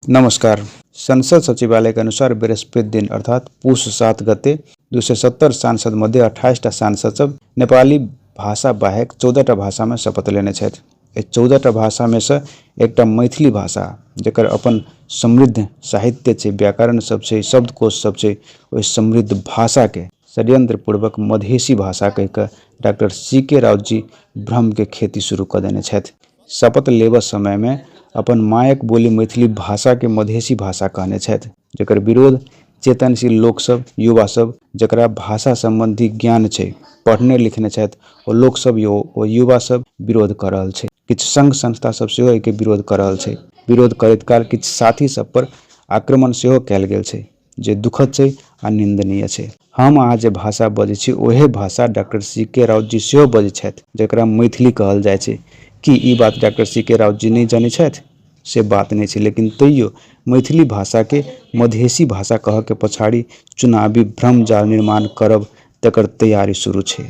नमस्कार। संसद सचिवालय के अनुसार बृहस्पति दिन अर्थात पुष 7 गते 270 सांसद मध्ये 28 टा सांसद सब नेपाली भाषा बाहेक 14 टा भाषा में शपथ लेने छथि। एहि 14 टा भाषा में से एकटा मैथिली भाषा जकर अपन समृद्ध साहित्य छै, व्याकरण सब छै, शब्दकोश सब छै, ओहि समृद्ध भाषा के षड्यंत्र पूर्वक मधेशी भाषा कहि कऽ डॉक्टर सी के राउत जी भ्रम के खेती शुरू कऽ देने छथि। शपथ लेबऽ समय में अपन मायक बोली मैथिली भाषा के मधेशी भाषा कहने छथि, जकर विरोध चेतनशील लोक सब, युवा सब जकरा भाषा संबंधी ज्ञान छै, पढ़ने लिखने छथि, ओ लोक सब ओ युवा सब विरोध कऽ रहल छै। किछु संघ संस्था सब सेहो एहिके विरोध कऽ रहल छै। विरोध करैत काल किछु साथी सब पर आक्रमण सेहो कयल गेल छै, जे दुखद छै आ निंदनीय छै। हम अहाँ जे भाषा बजै छी ओहे भाषा डॉक्टर सी के राउत जी सेहो बजै छथि, जकरा मैथिली कहल जाइ छै। की ई बात डॉक्टर सी के राउत जी नहि जनै छथि? से बात नहि छै, लेकिन तैयो मैथिली भाषाके मधेशी भाषा कहऽके पछाड़ी चुनावी भ्रम जाल निर्माण करब तकर तैयारी शुरू छै।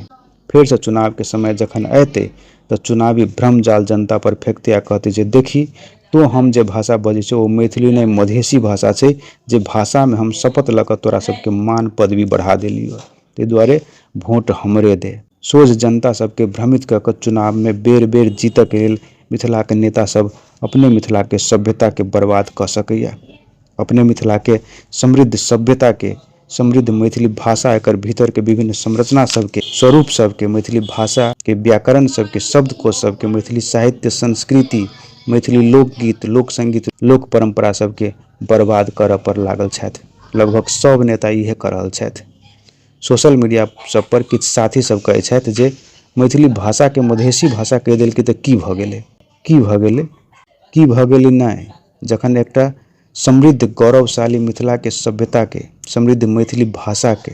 फेरसँ चुनावके समय जखन अयतै तऽ चुनावी भ्रम जाल जनता पर फेकतै आ कहतै जे देखी तोँ हम जे भाषा बजै छियौ ओ मैथिली नहि मधेशी भाषा छै, जे भाषामे हम शपथ लऽ कऽ तोरा सबके मान पदवी बढ़ा देलियौ, ताहि दुआरे भोट हमरे दे। सोझ जनता सबके भ्रमित कऽ कऽ चुनावमे बेर बेर जीतऽके लेल मिथिलाके नेता सब अपने मिथिलाके सभ्यताके बर्बाद कऽ सकैए। अपने मिथिलाके समृद्ध सभ्यताके, समृद्ध मैथिली भाषा, एकर भीतरके विभिन्न संरचना सबके, स्वरूप सबके, मैथिली भाषाके व्याकरण सबके, शब्दकोश सबके, मैथिली साहित्य, संस्कृति, मैथिली लोकगीत, लोक संगीत, लोक परम्परा सबके बर्बाद करऽ पर लागल छथि। लगभग सब नेता इएह कऽ रहल छथि। सोशल मीडिया सब पर किछु साथी सब कहै छथि जे मैथिली भाषाके मधेशी भाषा कहि देलकै तऽ की भऽ गेलै, की भऽ गेलै, की भऽ गेलै नहि। जखन एकटा समृद्ध गौरवशाली मिथिलाके सभ्यताके, समृद्ध मैथिली भाषाके,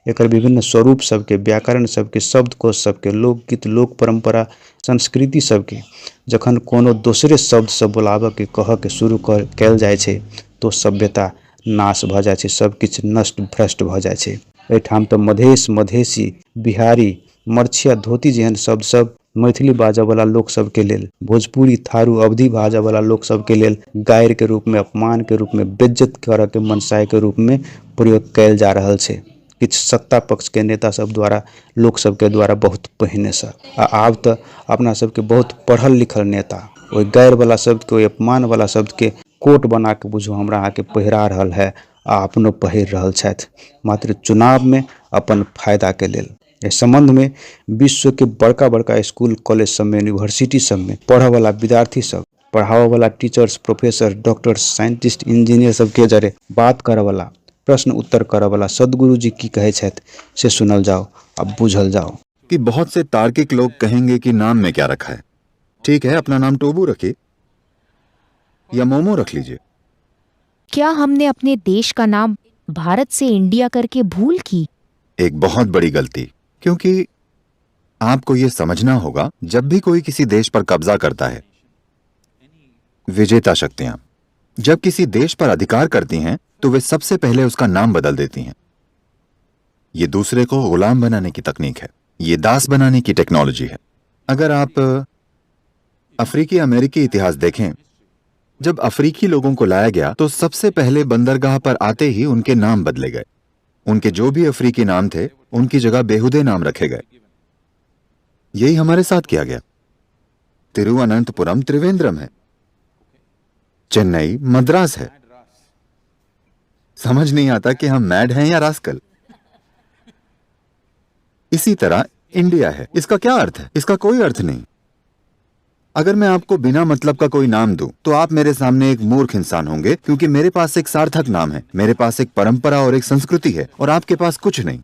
एकर विभिन्न स्वरूप सबके, व्याकरण सबके, शब्दकोश सबके, लोकगीत, लोक परम्परा, संस्कृति सबके जखन कोनो दोसरे शब्दसँ बोलाबऽके कहऽके शुरू कयल जाइ छै तऽ ओ सभ्यता नाश भऽ जाइ छै, सबकिछु नष्ट भ्रष्ट भऽ जाइ छै। एहिठाम तऽ मधेश, मधेशी, बिहारी, मरछिया, धोती जेहन शब्द सब मैथिली बाजऽवला लोक सबके लेल, भोजपुरी, थारू, अवधी बाजऽवला लोक सबके लेल गारिके रूपमे, अपमानके रूपमे, बेज्जत करऽके मनसायके रूपमे प्रयोग कयल जा रहल छै। किछु सत्ता पक्षके नेता सब द्वारा, लोक सबके द्वारा बहुत पहिनेसँ। आ आब तऽ अपना सबके बहुत पढ़ल लिखल नेता ओहि गारिवला शब्दके, ओहि अपमानवला शब्दके कोट बनाके बुझू हमरा अहाँके पहिरा रहल है आ अपनो पहिर रहल छथि, मात्र चुनावमे अपन फायदाके लेल। एहि सम्बन्धमे विश्वके बड़का बड़का स्कूल कॉलेज सबमे, यूनिवर्सिटी सबमे पढ़ऽवला विद्यार्थी सब, पढ़ाबऽवला teachers, professor, doctors, scientist, engineer सबके जरे बात करऽवला, प्रश्न उत्तर करऽवला सद्गुरु जी की कहै छथि से सुनल जाउ आ बुझल जाउ। कि बहुत से तार्किक लोग कहेंगे कि नाम में क्या रखा है। ठीक है, अपना नाम टोबू रखिए या मोमो रख लीजिए। क्या हमने अपने देश का नाम भारत से इंडिया करके भूल की? एक बहुत बड़ी गलती, क्योंकि आपको यह समझना होगा, जब भी कोई किसी देश पर कब्जा करता है, विजेता शक्तियां जब किसी देश पर अधिकार करती हैं तो वे सबसे पहले उसका नाम बदल देती हैं। ये दूसरे को गुलाम बनाने की तकनीक है, ये दास बनाने की टेक्नोलॉजी है। अगर आप अफ्रीकी अमेरिकी इतिहास देखें, जब अफ्रीकी लोगों को लाया गया तो सबसे पहले बंदरगाह पर आते ही उनके नाम बदले गए। उनके जो भी अफ्रीकी नाम थे उनकी जगह बेहुदे नाम रखे गए। यही हमारे साथ किया गया। तिरुवनंतपुरम त्रिवेंद्रम है, चेन्नई मद्रास है। समझ नहीं आता कि हम मैड हैं या रास्कल। इसी तरह इंडिया है। इसका क्या अर्थ है? इसका कोई अर्थ नहीं। अगर मैं आपको बिना मतलब का कोई नाम दूं तो आप मेरे सामने एक मूर्ख इंसान होंगे, क्योंकि मेरे पास एक सार्थक नाम है, मेरे पास एक परंपरा और एक संस्कृति है, और आपके पास कुछ नहीं।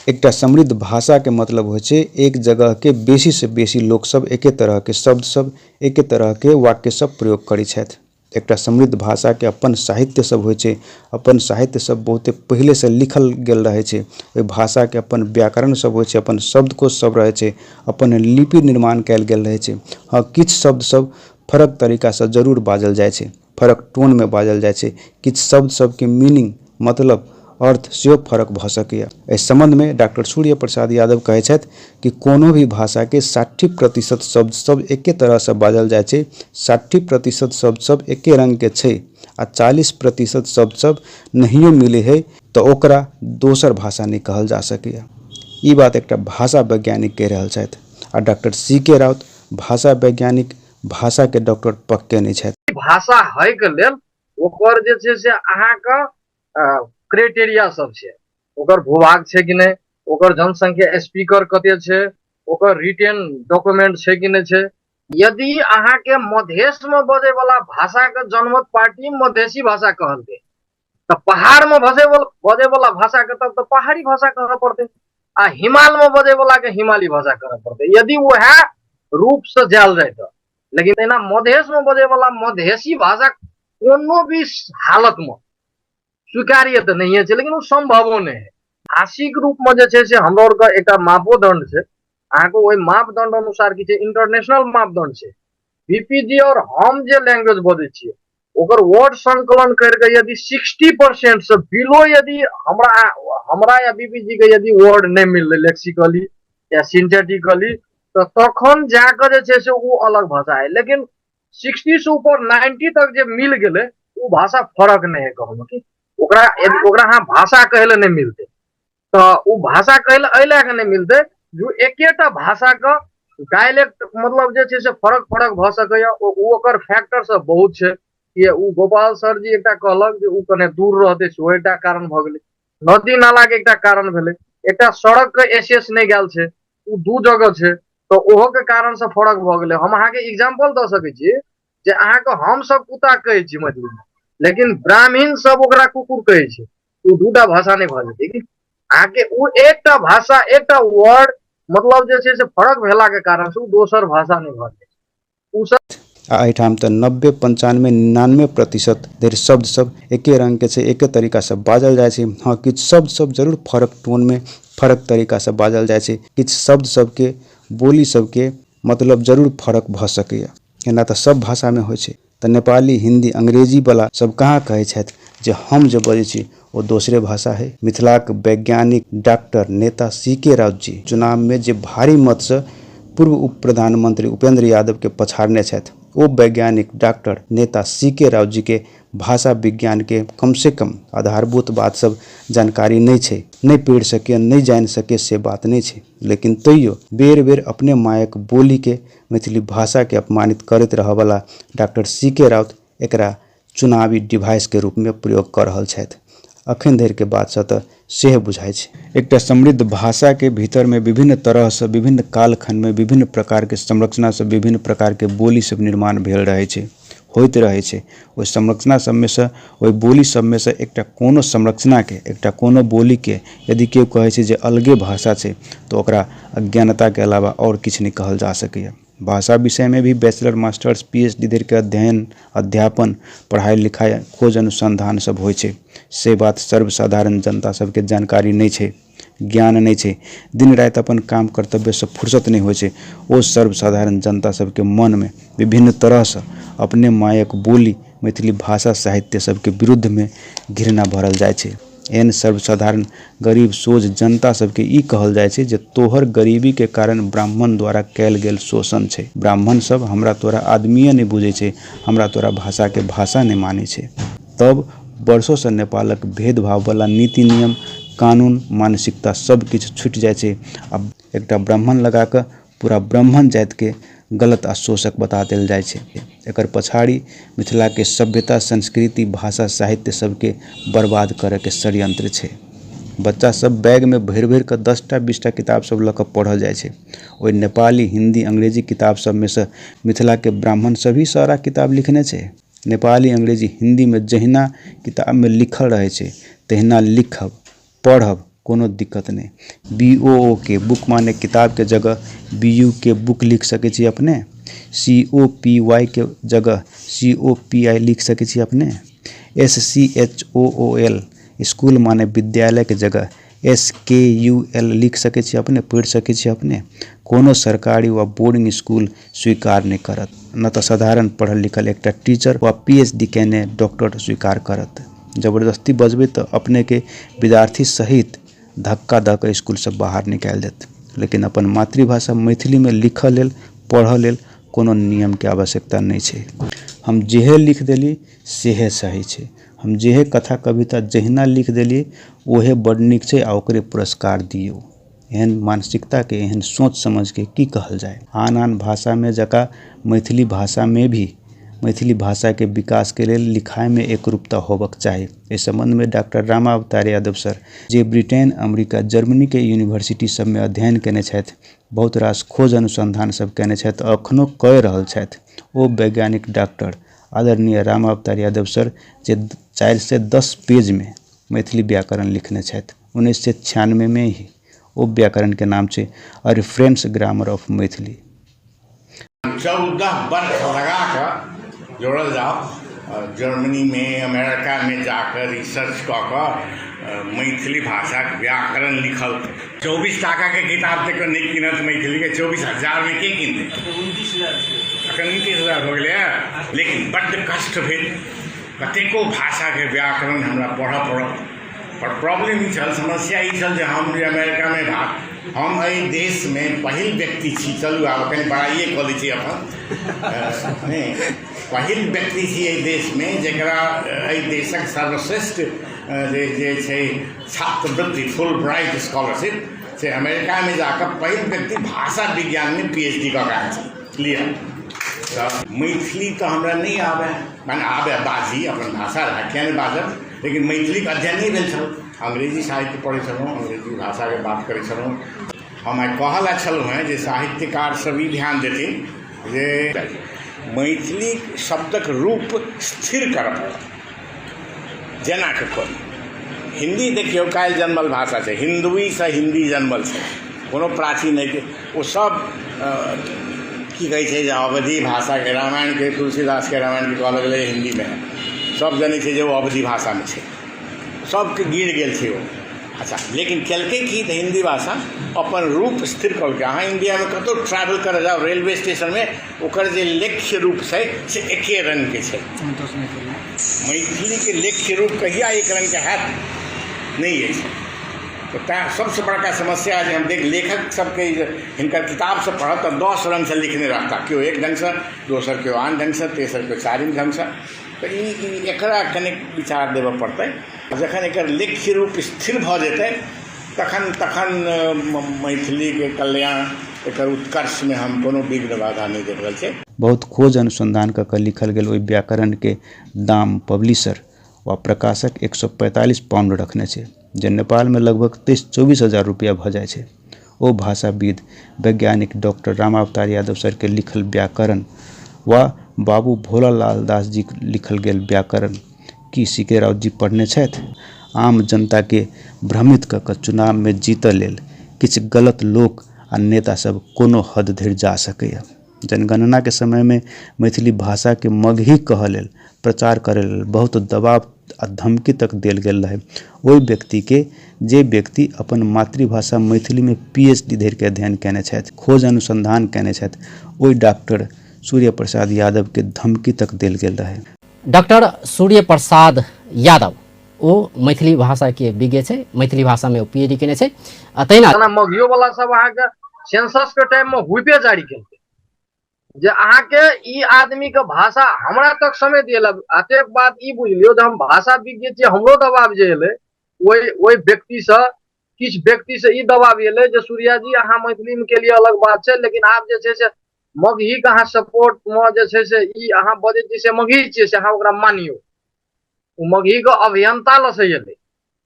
एकटा समृद्ध भाषा के मतलब होइ छै एक जगह के बेसी से बेसी लोक सब एके तरह के शब्द सब, एके तरह के वाक्य सब प्रयोग करै छथि। एकटा समृद्ध भाषा के अपन साहित्य सब होइ छै, अपन साहित्य सब बहुते पहिले से लिखल गेल रहै छै। ओहि भाषा के अपन व्याकरण सब होइ छै, अपन शब्दकोश सब रहै छै, अपन लिपि निर्माण कयल गेल रहै छै। हँ, किछु शब्द सब फरक तरीका से जरूर बाजल जाइ छै, फरक टोन मे बाजल जाइ छै। किछु शब्द सबके मीनिंग, मतलब अर्थ सेहो फरक भऽ सकैए। एहि सम्बन्धमे डॉक्टर सूर्य प्रसाद यादव कहै छथि कि कोनो भी भाषाके 60% शब्द सब एके तरहसँ बाजल जाइ छै, 60% शब्द सब एके रङ्गके छै आ 40% शब्द सब नहियो मिलै है तऽ ओकरा दोसर भाषा नहि कहल जा सकैए। ई बात एकटा भाषा वैज्ञानिक कहि रहल छथि आ डॉक्टर सी के राउत भाषा वैज्ञानिक भाषाके डॉक्टर पक्के नहि छथि। भाषा होइके लेल ओकर जे छै से अहाँके क्राइटेरिया सब छै, ओकर भूभाग छै कि नहि, ओकर जनसंख्या स्पीकर कते छै, ओकर रिटेन डॉक्यूमेंट छै कि नहि छै। यदि अहाँके मधेश में बजै वाला भाषा के जनमत पार्टी मधेसी भाषा कहलकै तऽ पहाड़ में बजै वाला भाषा के तब तऽ पहाड़ी भाषा कहऽ पड़तै आ हिमाल में बजै वाला के हिमाली भाषा करऽ पड़तै, यदि वएह रूप से जायल जाय तऽ। लेकिन एना मधेश में बजै वाला मधेसी भाषा कोनो भी हालत में स्वीकार्य तऽ नहिए छै, लेकिन ओ सम्भवो नहि है। भाषिक रूप में जे छै से हमरा आरके एकटा मापोदंड छै, अहाँके ओहि मापदंड अनुसार की छै, इंटरनेशनल मापदंड छै। बीपीजी और हम जे लैंग्वेज बजै छियै ओकर वर्ड संकलन करके यदि 60% से बिलो यदि हमरा हमरा या बीपीजी के यदि वर्ड नहि मिललै लेक्सिकली या सिंथेटिकली, तऽ तखन जाकऽ जे छै से ओ अलग भाषा है। लेकिन 60 से ऊपर 90 तक जे मिल गेलै ओ भाषा फरक नहि है कहूँ कि ओकरा यदि ओकरा अहाँ भाषा कहै लए नहि मिलतै तऽ ओ भाषा कहै लए एहि लए कऽ नहि मिलतै जो एकेटा भाषाके डायलेक्ट मतलब जे छै से फरक फरक भऽ सकैए। ओ ओकर फैक्टर सब बहुत छै कि ओ गोपाल सर जी एकटा कहलक जे ओ कने दूर रहतै, सेहो एकटा कारण भऽ गेलै। नदी नालाके एकटा कारण भेलै, एकटा सड़कके एसेस नहि गेल छै, ओ दू जगह छै तऽ ओहो के कारण से फरक भऽ गेलै। हम अहाँके एग्जाम्पल दऽ सकै छी जे अहाँके हमसब कुत्ता कहै छी मैथिलीमे, लेकिन ब्राह्मण सब ओकरा कुकुर कहै छै। ओ दूटा भाषा नहि भऽ जेतै कि अहाँके ओ एकटा भाषा एकटा वर्ड मतलब जे छै से फरक भेला के कारण से ओ दोसर भाषा नहि भऽ जाइ छै। ओ सब आ एहिठाम तऽ 90 95 99% धरि शब्द सब एके रङ्गके छै, एके तरीकासँ बाजल जाइ छै। हँ, किछु शब्द सब जरूर फरक टोनमे फरक तरीकासँ बाजल जाइ छै, किछु शब्द सबके बोली सबके मतलब जरूर फरक भऽ सकैए। एना तऽ सब भाषामे होइ छै। तऽ नेपाली हिन्दी अंग्रेजीवला सब कहाँ कहै छथि जे हम जे बजै छी ओ दोसरे भाषा है। मिथिलाक वैज्ञानिक डॉक्टर नेता सी के राउत जी चुनावमे जे भारी मतसँ पूर्व उप प्रधानमंत्री उपेंद्र यादवके पछाड़ने छथि, ओ वैज्ञानिक डॉक्टर नेता सी के राउत जीके भाषा विज्ञानके कमसँ कम आधारभूत बात सब जानकारी नहि छै, नहि पढ़ि सकै नहि जानि सकै से बात नहि छै, लेकिन तैयो बेर बेर अपने मायक बोलीके मैथिली भाषाके अपमानित करैत रहऽवला डॉक्टर सी के राउत एकरा चुनावी डिवाइसके रूपमे प्रयोग कऽ रहल छथि। अखन धरिके बातसँ तऽ सेह बुझाइ छै। एकटा समृद्ध भाषाके भीतरमे विभिन्न तरहसँ विभिन्न कालखण्डमे विभिन्न प्रकारके संरचनासँ विभिन्न प्रकारके बोली सब निर्माण भेल रहै छै, होइत रहै छै। ओहि संरचना सबमे सँ ओहि बोली सबमे सँ एकटा कोनो संरचनाके एकटा कोनो बोलीके यदि केओ कहै छै जे अलगे भाषा छै तऽ ओकरा अज्ञानताके अलावा आओर किछु नहि कहल जा सकैए। भाषा विषयमे भी बैचलर मास्टर्स PhD धरिके अध्ययन अध्यापन पढ़ाइ लिखाइ खोज अनुसन्धान सब होइ छै। से बात सर्वसाधारण जनता सबके जानकारी नहि छै, ज्ञान नहि छै। दिन राति अपन काम कर्तव्यसँ फुर्सत नहि होइ छै। ओ सर्वसाधारण जनता सबके मनमे विभिन्न तरहसँ अपने मायक बोली मैथिली भाषा साहित्य सबके विरुद्धमे घृणा भरल जाइ छै। एहन सर्वसाधारण गरीब सोझ जनता सबके ई कहल जाइ छै जे तोहर गरीबीके कारण ब्राह्मण द्वारा कयल गेल शोषण छै। ब्राह्मण सब हमरा तोरा आदमिये नहि बुझै छै, हमरा तोरा भाषाके भाषा नहि मानै छै। तब वर्षोसँ नेपालक भेदभाववला नीति नियम कानून मानसिकता सब किछु छुटि जाइ छै आ एकटा ब्राह्मण लगा कऽ पूरा ब्राह्मण जातिके गलत आ शोषक बता देल जाइ छै। एकर पछाड़ी मिथिलाके सभ्यता संस्कृति भाषा साहित्य सबके बर्बाद करैके षड्यंत्र छै। बच्चा सब बैगमे भरि भरि कऽ 10टा 20टा किताब सब लऽ कऽ पढ़ऽ जाइ छै। ओहि नेपाली हिन्दी अंग्रेजी किताब सबमे सँ मिथिलाके ब्राह्मण सब ही सारा किताब लिखने छै। नेपाली अंग्रेजी हिन्दीमे जहिना किताबमे लिखल रहै छै तहिना लिखब पढ़ब कोनो दिक्कत नहि। BOOK book माने किताबके जगह BUK book लिख सकै छी अपने। COPY के जगह COPI लिख सकै छी अपने। SCHOOL school माने विद्यालयके जगह SKUL लिख सकै छी अपने, पढ़ि सकै छी अपने। कोनो सरकारी वा बोर्डिंग स्कूल स्वीकार नहि करत, न तऽ साधारण पढ़ल लिखल एकटा टीचर वा PhD केने डॉक्टर स्वीकार करत। जबरदस्ती बजबै तऽ अपनेके विद्यार्थी सहित धक्का दऽ कऽ इसकुलसँ बाहर निकालि देत, लेकिन अपन मातृभाषा मैथिलीमे लिखऽ लेल पढ़ऽ लेल कोनो नियमके आवश्यकता नहि छै। हम जेहे लिख देली सेहे सही छै, हम जेहे कथा कविता जहिना लिख देलियै ओहे बड्ड नीक छै आ ओकरे पुरस्कार दियौ। एहन मानसिकताके, एहन सोच समझके की कहल जाय। आन आन भाषामे जकाँ मैथिली भाषामे भी मैथिली भाषाके विकासके लेल लिखाइमे एकरूपता होबक चाही। एहि सम्बन्धमे डॉक्टर रामावतार यादव सर, जे ब्रिटेन, अमेरिका, जर्मनीके यूनिवर्सिटी सबमे अध्ययन केने छथि, बहुत रास खोज अनुसन्धान सब केने छथि, अखनो कए रहल छथि, ओ वैज्ञानिक डॉक्टर आदरणीय रामावतार यादव सर जे 410 पेजमे मैथिली व्याकरण लिखने छथि 1996 मे ही, ओ व्याकरणके नाम छै a reference grammar of Maithili. 14 वर्ष लगा कऽ जोड़ल जाउ, जर्मनीमे अमेरिकामे जाकऽ रिसर्च कऽ कऽ मैथिली भाषाक व्याकरण लिखल। 24 टाकाके किताब तऽ केओ नहि कीनत मैथिलीके, 24,000मे के कीनतै? एखन 29,000 भऽ गेलैए। लेकिन बड्ड कष्ट भेल, कतेको भाषाके व्याकरण हमरा पढ़ऽ पड़ल। पर प्रॉब्लम ई छल, समस्या ई छल जे हम जे अमेरिकामे हम एहि देशमे पहिल व्यक्ति छी, चलू आब कनि बड़ाइए कऽ लै छी अपन, नहि पहिल व्यक्ति छी एहि देशमे जकरा एहि देशक सर्वश्रेष्ठ जे जे छै छात्रवृत्ति फुल ब्राइट स्कॉलरशिप से अमेरिकामे जाकऽ पहिल व्यक्ति भाषा विज्ञानमे पी एच डी कऽ कऽ आयल छी। लिअ, तऽ मैथिली तऽ हमरा नहि आबय, माने आबय बाजी, अपन भाषा रहए, किया नहि बाजब, लेकिन मैथिलीके अध्ययन नहि भेल छल। अंग्रेजी साहित्य पढ़ै छलहुँ, अंग्रेजी भाषाके बात करै छलहुँ। हम आइ कहऽ लए छलहुँ हेँ जे साहित्यकार सब ई ध्यान देथिन जे मैथिली शब्दक रूप स्थिर करऽ पड़त, जेनाके करी। हिन्दी देखियौ काल्हि जन्मल भाषा छै, हिन्दुईसँ हिन्दी जन्मल छै, कोनो प्राचीन नहि। ओ सब की कहै छै जे अवधी भाषाके रामायणके, तुलसीदासके रामायणके कहऽ लगलै हिन्दीमे, सब जनै छै जे ओ अवधी भाषामे छै, सबके गिर गेल छै ओ। अच्छा, लेकिन केलकै की तऽ हिन्दी भाषा अपन रूप स्थिर कऽ लेलकै। अहाँ इण्डियामे कतहु ट्रैवल करऽ जाउ, रेलवे स्टेशनमे ओकर जे लेख्य रूप छै से एके रङ्गके छै। मैथिलीके लेख्य रूप कहिया एक रङ्गके हैत नहि अछि। तऽ तैँ सबसँ बड़का समस्या जे हम देख लेखक सबके जे हिनकर किताब सब पढ़ब तऽ 10 रङ्गसँ लिखने रहता, केओ एक ढङ्गसँ, दोसर केओ आन ढङ्गसँ, तेसर केओ चारिम ढङ्गसँ। तऽ ई एकरा कनेक विचार देबऽ पड़तै। जखन एकर लेख्य रूप स्थिर भऽ जेतै तखन तखन मैथिलीके कल्याण एकर उत्कर्षमे हम कोनो विघ्न बाधा नहि देख रहल छियै। बहुत खोज अनुसन्धान कऽ कऽ लिखल गेल ओहि व्याकरणके दाम पब्लिशर वा प्रकाशक 145 पाउंड रखने छै, जे नेपालमे लगभग 23-24 हजार रुपैआ भऽ जाइ छै। ओ भाषाविद वैज्ञानिक डॉक्टर रामावतार यादव सरके लिखल व्याकरण वा बाबू भोलालाल दास जीक लिखल गेल व्याकरण की सी के राउत जी पढ़ने छथि? आम जनताके भ्रमित कऽ कऽ चुनावमे जीतऽ लेल किछु गलत लोक आ नेता सब कोनो हद धरि जा सकैए। जनगणनाके समयमे मैथिली भाषाके मगही कहऽ लेल, प्रचार करै लेल बहुत दबाव आ धमकी तक देल गेल रहै ओहि व्यक्तिके, जे व्यक्ति अपन मातृभाषा मैथिलीमे पी एच डी धरिके अध्ययन कयने छथि, खोज अनुसन्धान कयने छथि, ओहि डॉक्टर सूर्य प्रसाद यादवके धमकी तक देल गेल रहै। डॉक्टर सूर्य प्रसाद यादव ओ मैथिली भाषाके विज्ञ छै, मैथिली भाषामे ओ पी एच डी केने छै। आ तहिना जेना मगहियो वाला सब अहाँके सेंसस के टाइम में हुइपे जारी केलकै जे अहाँके ई आदमी के भाषा हमरा तक समय दिएलक। एतेक बात ई बुझि लियौ जे हम भाषा विज्ञ छियै, हमरो दबाव जे एलै ओहि ओहि व्यक्तिसँ, किछु व्यक्तिसँ ई दबाव एलै जे सूर्या जी अहाँ मैथिलीमे केलियै अलग बात छै, लेकिन आब जे छै से मगहीके अहाँ सपोर्टमे जे छै से ई अहाँ बजै छियै से मगही छियै, से अहाँ ओकरा मानियौ। ओ मगहीके अभियंता लऽ से एलै,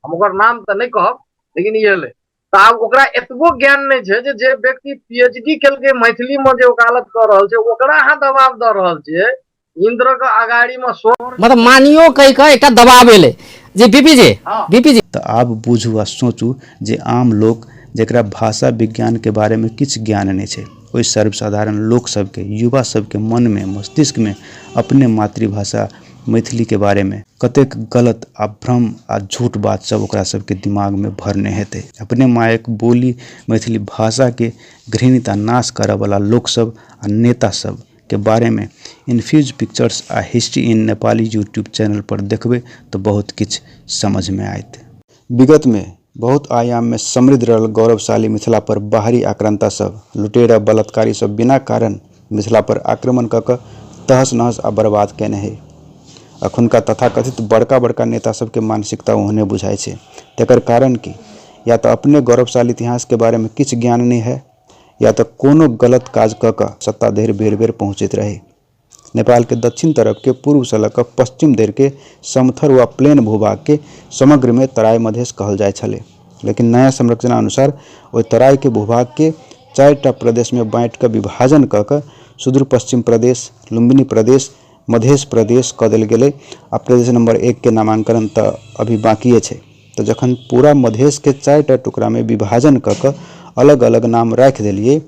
हम ओकर नाम तऽ नहि कहब, लेकिन ई एलै। तऽ आब ओकरा एतबो ज्ञान नहि छै जे जे व्यक्ति पी एच डी केलकै मैथिलीमे, जे वकालत कऽ रहल छै, ओकरा अहाँ दबाव दऽ रहल छियै। इन्द्रके अगाड़ीमे स्वर मतलब मानियो कहि कऽ एकटा दबाव एलै जे बीपी जी, बीपी जी। तऽ आब बुझू आ सोचू जे आम लोक जकरा भाषा विज्ञानके बारेमे किछु ज्ञान नहि छै, ओहि सर्वसाधारण लोक सबके, युवा सबके मनमे, मस्तिष्कमे अपने मातृभाषा मैथिलीके बारेमे कतेक गलत आ भ्रम आ झूठ बात सब ओकरा सबके दिमागमे भरने हेतै। अपने मायक बोली मैथिली भाषाके घृणित आ नाश करऽवला लोकसब आ नेता सब के बारेमे इन्फ्यूज पिक्चर्स आ history in Nepali YouTube channel पर देखबै तऽ बहुत किछु समझमे आयत। विगतमे बहुत आयाममे समृद्ध रहल गौरवशाली मिथिला पर बाहरी आक्रांता सब, लुटेरा, बलात्कारी सब बिना कारण मिथिला पर आक्रमण कऽ कऽ तहस नहस आ बर्बाद केने है। अखुनका तथाकथित बड़का बड़का नेता सबके मानसिकता ओहने बुझाइ छै। तकर कारण की? या तऽ अपने गौरवशाली इतिहासके बारेमे किछु ज्ञान नहि है, या तऽ कोनो गलत काज कऽ कऽ सत्ता धरि बेर बेर पहुँचैत रहै। नेपालके दक्षिण तरफके पूर्वसँ लऽ कऽ पश्चिम धरिके समथर वा प्लेन भूभागके समग्रमे तराई मधेश कहल जाइ छलै। लेकिन नया संरचना अनुसार ओहि तराईके भूभागके 4टा प्रदेशमे बाँटि कऽ विभाजन कऽ कऽ सुदूर पश्चिम प्रदेश, लुम्बिनी प्रदेश, मधेश प्रदेश कऽ देल गेलै आ प्रदेश नंबर 1 के नामांकन तऽ अभी बाँकिए छै। तऽ जखन पूरा मधेशके 4टा टुकड़ामे विभाजन कऽ कऽ अलग अलग नाम राखि देलियै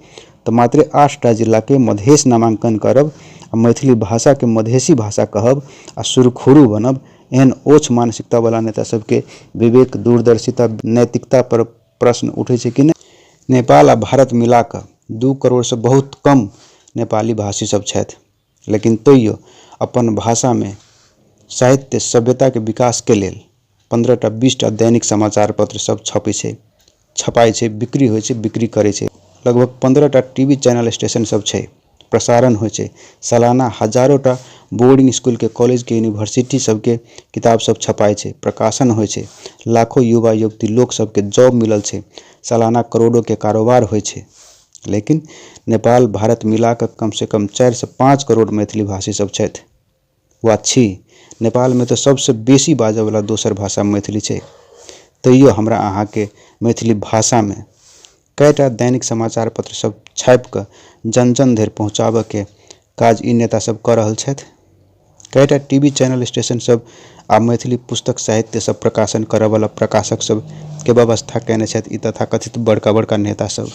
तऽ मात्रे 8टा जिलाके मधेश नामांकन करब आ मैथिली भाषाके मधेशी भाषा कहब आ सुरखुरू बनब, एहन ओछ मानसिकतावला नेता सबके विवेक, दूरदर्शिता, नैतिकता पर प्रश्न उठै छै कि नहि? नेपाल आ भारत मिला कऽ 2 करोड़सँ बहुत कम नेपाली भाषी सब छथि, लेकिन तैयो अपन भाषामे साहित्य सभ्यताके विकासके लेल 15टा 20टा दैनिक समाचार पत्र सब छपै छै, छपाइ छै, बिक्री होइ छै, बिक्री करै छै। लगभग 15टा टी वी चैनल स्टेशन सब छै, प्रसारण होइ छै। सालाना हजारोटा बोर्डिंग स्कूलके, कॉलेजके, यूनिवर्सिटी सबके किताब सब छपाइ छै, प्रकाशन होइ छै। लाखों युवा युवती लोक सबके जॉब मिलल छै, सालाना करोड़ोके कारोबार होइ छै। लेकिन नेपाल भारत मिला कऽ कमसँ कम 4 से 5 करोड़ मैथिली भाषी सब छथि वा छी। नेपालमे तऽ सबसँ बेसी बाजऽवला दोसर भाषा मैथिली छै, तैयो हमरा अहाँके मैथिली भाषामे कएटा दैनिक समाचार पत्र सब छापि कऽ जन जन धरि पहुँचाबऽके काज ई नेता सब कऽ रहल छथि? कएटा टी वी चैनल स्टेशन सब आ मैथिली पुस्तक साहित्य सब प्रकाशन करऽवला प्रकाशक सबके व्यवस्था कयने छथि ई तथाकथित बड़का बड़का नेता सब?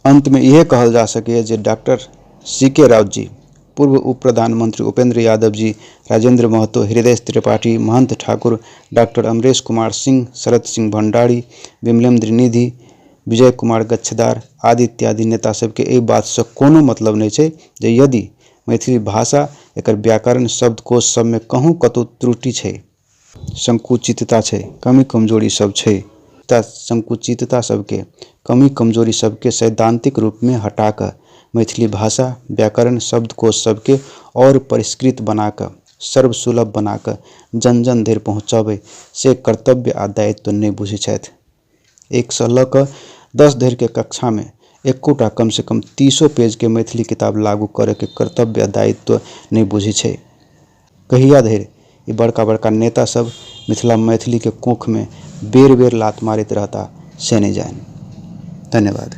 अन्तमे इएह कहल जा सकैए जे डॉक्टर सी के राउत जी, पूर्व उप प्रधानमंत्री उपेंद्र यादव जी, राजेंद्र महतो, हृदय त्रिपाठी, महंत ठाकुर, डॉक्टर अमरेश कुमार सिंह, शरद सिंह भंडारी, विमलेंद्र निधि, विजय कुमार गच्छदार आदि इत्यादि नेता सबके एहि बातसँ कोनो मतलब नहि छै जे यदि मैथिली भाषा, एकर व्याकरण, शब्दकोश सबमे कहूँ कतहु त्रुटि छै, संकुचितता छै, कमी कमजोरी सब छै, तऽ संकुचितता सबके, कमी कमजोरी सबके सैद्धान्तिक रूपमे हटा कऽ मैथिली भाषा, व्याकरण, शब्दकोश सबके आओर परिष्कृत बना कऽ, सर्वसुलभ बना कऽ जन जन धरि पहुँचबै से कर्तव्य आ दायित्व नहि बुझै छथि। 1सँ लऽ कऽ 10 धरिके कक्षामे एकोटा कमसँ कम 30 पेजके मैथिली किताब लागू करैके कर्तव्य आ दायित्व नहि बुझै छै। कहिया धरि ई बड़का बड़का नेता सब मिथिला मैथिलीके कोखमे बेर बेर लात मारैत रहता से नहि जानि। धन्यवाद।